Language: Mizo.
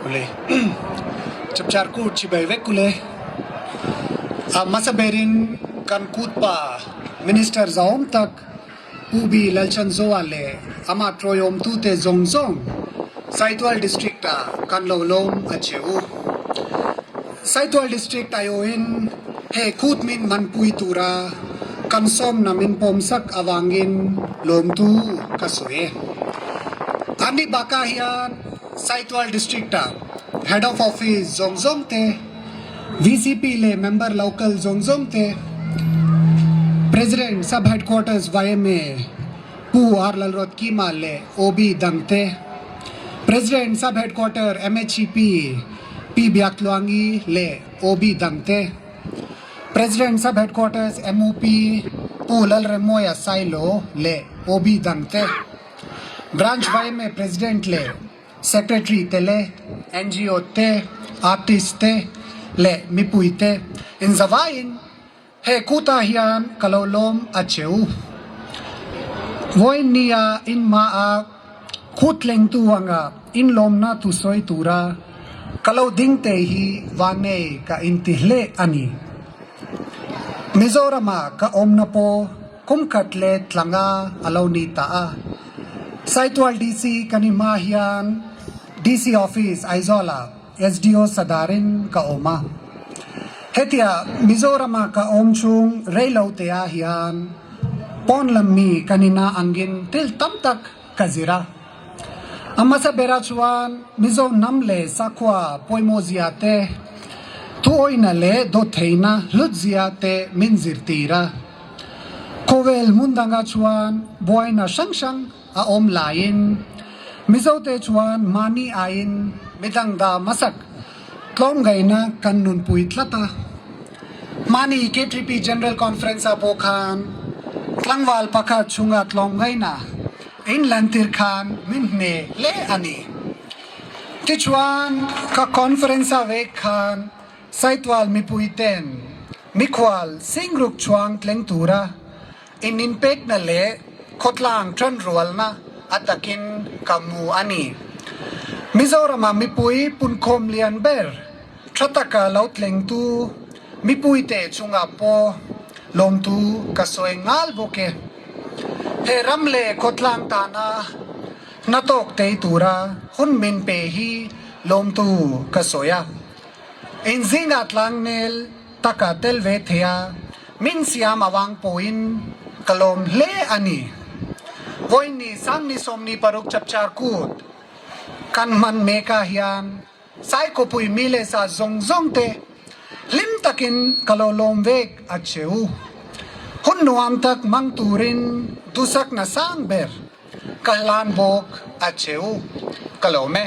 Ule. Chapchar kut chibai vek ule. A hmasa berin kan kutpa Minister zahawm tak Pu B Lalchanzoa leh amah tawiawmtute zawng zawng Saitual District ah kan lo lawm a che u. Saitual District aiawhin he kut min hmanpui tura kan sawmna min pawmsak avangin lawmtu ka sawi e. Ani bakah hian Saitual District ah Head of Office zawng zawng te, VCP leh member local zawng zawng te, President Sub Headquarters yma Pu R Lalruatkima leh OB dang te, President Sub Headquarter MHEP Pi Biaktluangi leh OB dang te, President Sub Headquarters MUP Pu Lalremawia Sailo leh OB dang te, Branch yma President leh Secretary te leh NGO te, Artist te leh mipui te inzavaiin he kutah hian ka lo lawm a che u. Vawiin nia in hmaah kut tlengtu anga inlawmna thusawi tura ka lo ding te hi vanei ka inti hle a ni. Mizorama ka awmna pawh Kum khat leh tlanga a lo ni ta a. Saitual DC kan i hma hian DC Office Aizawlah SDO Sadarin ka awm a. Hetia Mizorama ka awm chhung reilo te ah hian pawn lam mi kan ina angin thil tam tak ka zir a. A hmasa berah chuan Mizo hnam leh sakhua pawimawh zia te, thuawihna leh dawttheihna hlut zia te min zirtir a. Khawvel hmun dangah chuan buaina hrang hrang a awm laiin Mizote chuan mahni aiin midang dah hmasak tlawmngaihna kan nunpui tlat a. Mahni KTP General Conference-ah pawh khan tlangval pakhat chhunga tlawmngaihna in lantir khan min hne hle a ni. Tichuan ka conference-ah vek khan Saitual mipuiten mikhual singruk chhuang tleng tura in inpekna leh khawtlang tanrualna a takin ka hmu a ni. Mizorama mipui punkhawm lian ber tha taka lo tlengtu mipuite chungah pawh lawmtu ka sawi nghal bawk e. He ram leh khawtlang tana hnathawk tei tura hun min pe hi lawmtu ka sawi a. Inzingah tlangnel taka tel ve thei a, min siam avang pawhin ka lawm hle a ni. Vawiin Sangni 26 Chapchar Kut kan hman mekah hian Saikawpui mi leh sa zawng zawng te hlim takin ka lo lawm vek a che u. Hun nuam tak hmang turin dusakna sang ber ka hlan bawk a che u. Ka lawm e.